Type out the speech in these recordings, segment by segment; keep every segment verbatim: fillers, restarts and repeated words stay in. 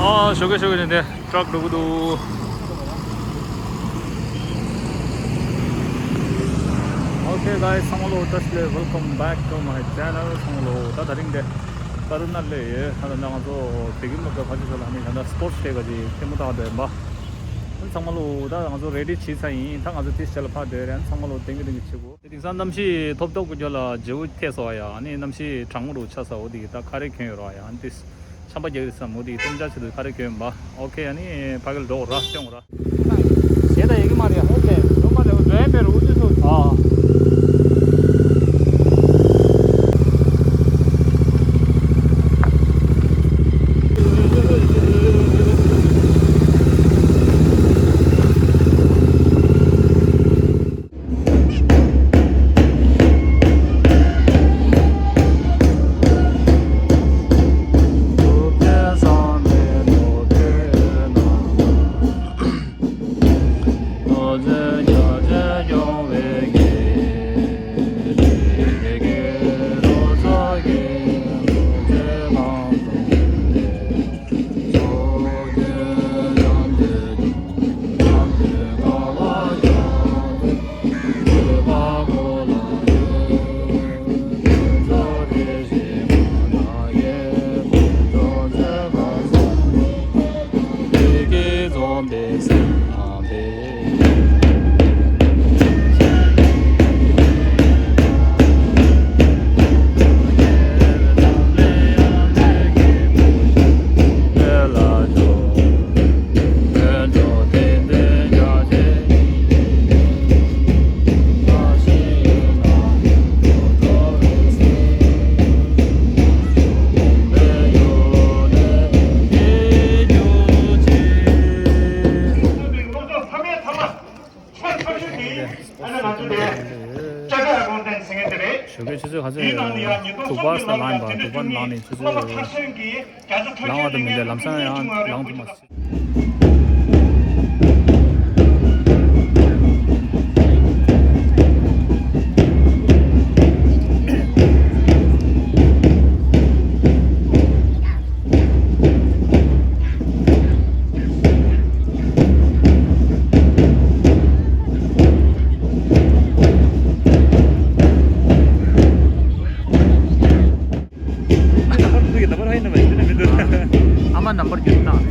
ཨ་ཞོགས་ཀས་ཞོགས་ཀས་ནས་དེ་ཊག་འགྲོ་གི་འདུག Okay guys, ཚང་མ་ལོ་བཀྲ་ཤིས་བདེ་ལེགས། Welcome back to my channel. ཚང་མ་ལོ་ད་དེ་རིང་དེ་ཀ་རུ་ནལ་ལ་ཡོད། ད་ད་ང་ཚོ་བདེ་སྐྱིད་སློབ་གྲྭ་ཕ་ཇོ་ཚོ་ལ་ནི་ད་ལྟ་སི་པོར་ཊི་ཌེ་ག་ཅིག་ཐེངས་མ་ཐག་འདོན་པ། ཚང་མ་ལོ་ད་ང་ཚོ་རེ་ཌི་བྱས་ཚར་ཡིན། ད་ང་ཚོ་ཏིས་ཆ་ལ་ཕར་སྡོད་རན། ཚང་མ་ལོ་ཐེངས་གི་ཐེངས་གི་བྱེད་དགོས། དེང་སང་གནམ་གཤིས་ཐོབ་ཐོབ་ཀྱི་རྒྱུ་ལ་བརྗེ་པོ་ཐེབས་སོང་བ་ཡ། ཨ་ནི་གནམ་གཤིས་གྲང་མོ་རུ་ཆགས་སོང་། འོ་དེ་ད་ཁ་རས་གྱོན་ཡོད་ར་ཡ། ཨ་ནི་ཏིས་ཆམ་པ་རྒྱག་རེད་བསམ། འོ་དེ་སྟོན་ཆ་ཆེད་དུ་ཁ་རས་གྱོན་ཡིན་པ། ཨོ་ཁེ། ཨ་ནི་ཕ་གིར་འགྲོ་ར། སྟོན་ར། ཞེ་ད་ཡི་གེ་མ་རེད། ཧོབ་ལེ་ལོ་མ་རེད། འགྲོ་ཡ་པེ་རུ་ཏུ་ཐུག་ཨ། ཞོགས་ཀས་ཆུ་ཚོད་ག་ཚོད་ཡོད། དྲུག་པ་ཙམ་ལངས་ཡིན་པ། དྲུག་པ་ལངས་ནས་ཆུ་ཚོད་ལངས་པ་ཐག་ཆོད་ཀྱི་ལངས་པ་དང་མི་འདྲ། ལམ་སང་ཡང་ལངས་ཐུབ་མ་སོང་། ཨ་མ་ནམ་བར་བརྒྱུད་བཏང་།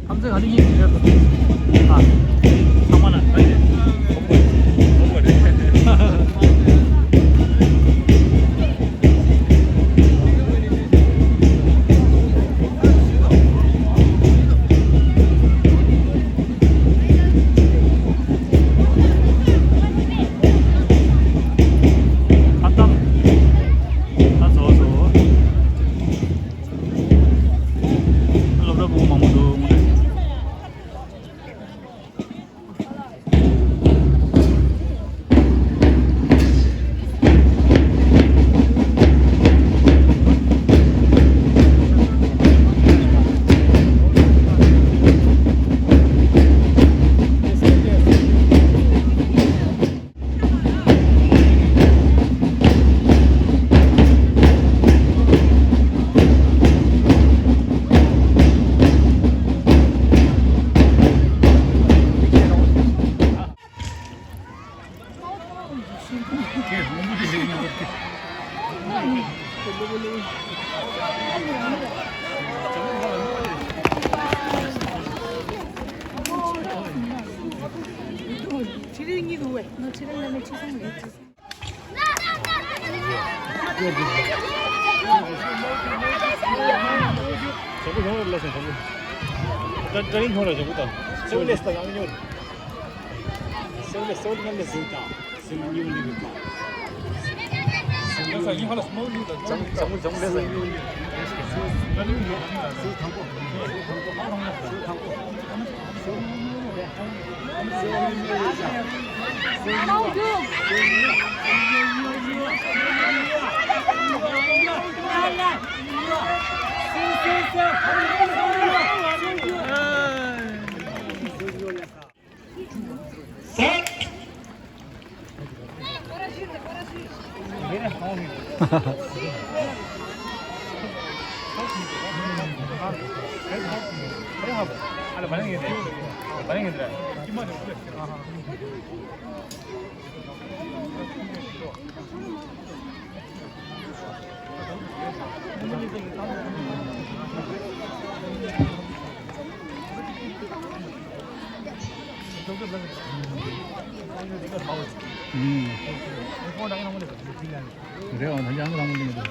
ཁམས་ཚན་ག་ནས་ཡིན་ཟེར་ན། ཨ། ཚང་མ་ན་ད་ཡིན། ཁ་བཏང་། ད་བཟོ་བཟོ། སློབ་གྲྭ་ཕྲུ་གུ་མང་པོ་འདུག་དངོས་གནས། བཟང་པོ་བཟང་པོ་ལ་སོང་བཟང་པོ། ད་ད་རིང་ཁོང་ལ་བཟང་པོ་དང་། སེ་བ་ལེས་དང་ཡང་ཉོར། སེ་བ་ལེས་སེ་བ་ལེས་ང་ལ་ཟིན་དང་། སེ་བ་ཉོར་ལི་གི་དང་། སེ་བ་ལེས་ང་ལ་ཟིན་དང་། སེ་བ་ཉོར་ལི། སེ་བ་ཉོར་ལི། སེ་བ་ཉོར་ལི། སེ་བ་ཉོར་ལི། སེ་བ་ཉོར་ལི། སེ་བ་ཉོར་ལི། རེད་བ། ད་ཅང་གི་རང་མོ་འདི་འདུག་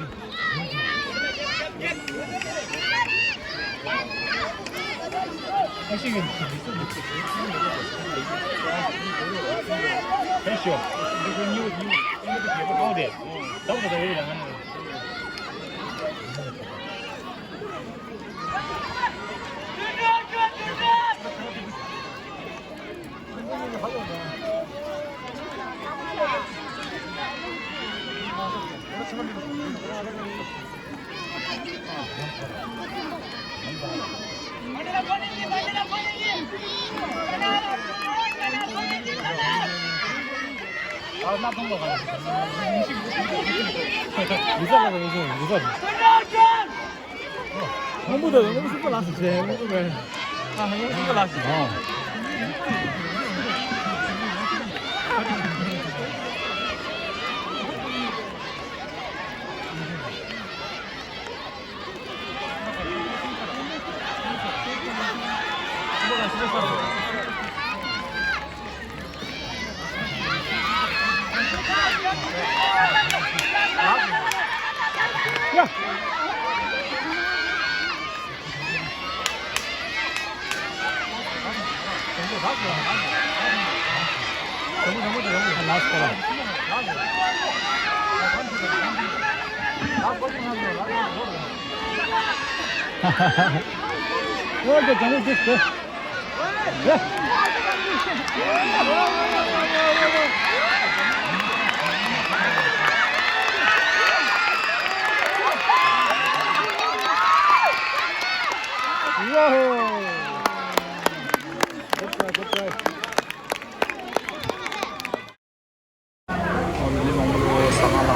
ཨོ་ལི་མང་པོ་ཟ་ཁང་ལ།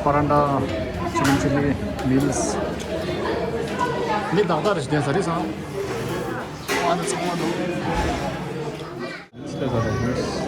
པ་རན་ཏྲ། ཅི་ཀན་ཅི་ལི། མིལ་སི། མི་ཏག་ཏག་རེ་ཞིག་ལྡན་ས་རེད་བསམ། ཨ་ནི་ཚང་མ་འདུག་ཅི་ལྟ་ཟ་རེད།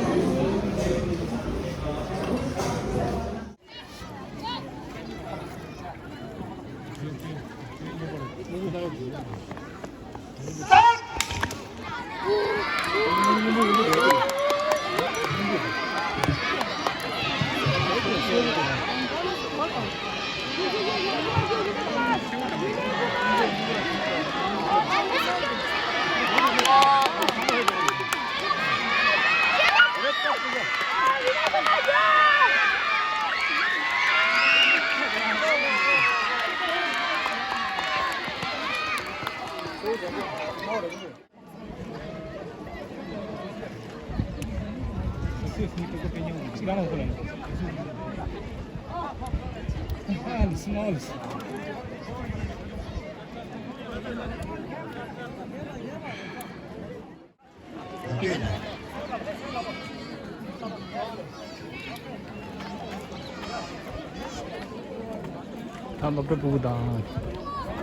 ད་སློབ་གྲྭ་ཕྲུ་གུ་དང་།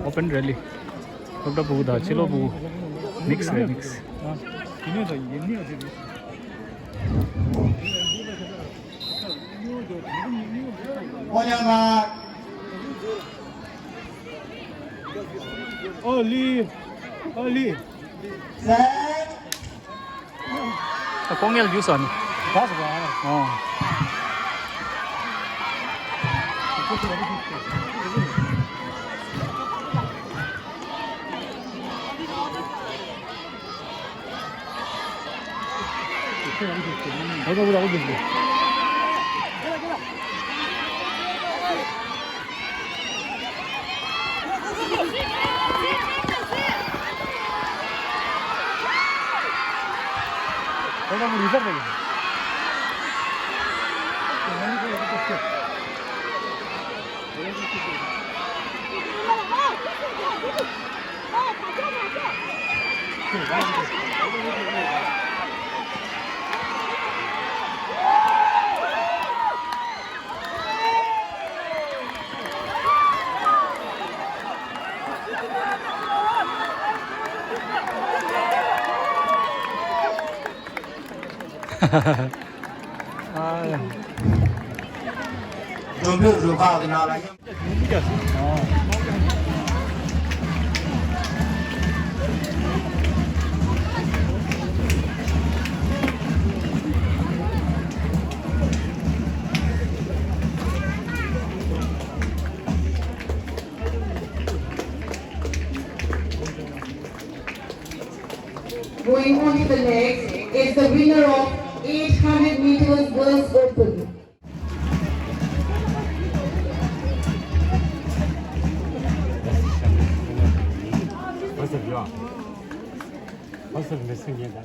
ཨོ་པན་རེ་ལི། སློབ་གྲྭ་ཕྲུ་གུ་དང་ཕྱི་ལོགས་ཕྲུ་གུ། མིག་སི་རེད། མིག་སི། ཨོ་ཡ་ང་། ཨོ་ལི། ཨོ་ལི། ད་ལྐོག་ངལ་རྒྱུགས་ས་ནི། ད་སོ་ག་ཨོ། མགྲོན་པོའི་རུ་ཁག་གི་ནང་ལ་མཉམ། Going on to the next is the winner of eight hundred meters girls open. What's up, y'all? What's up, Mister Yenda?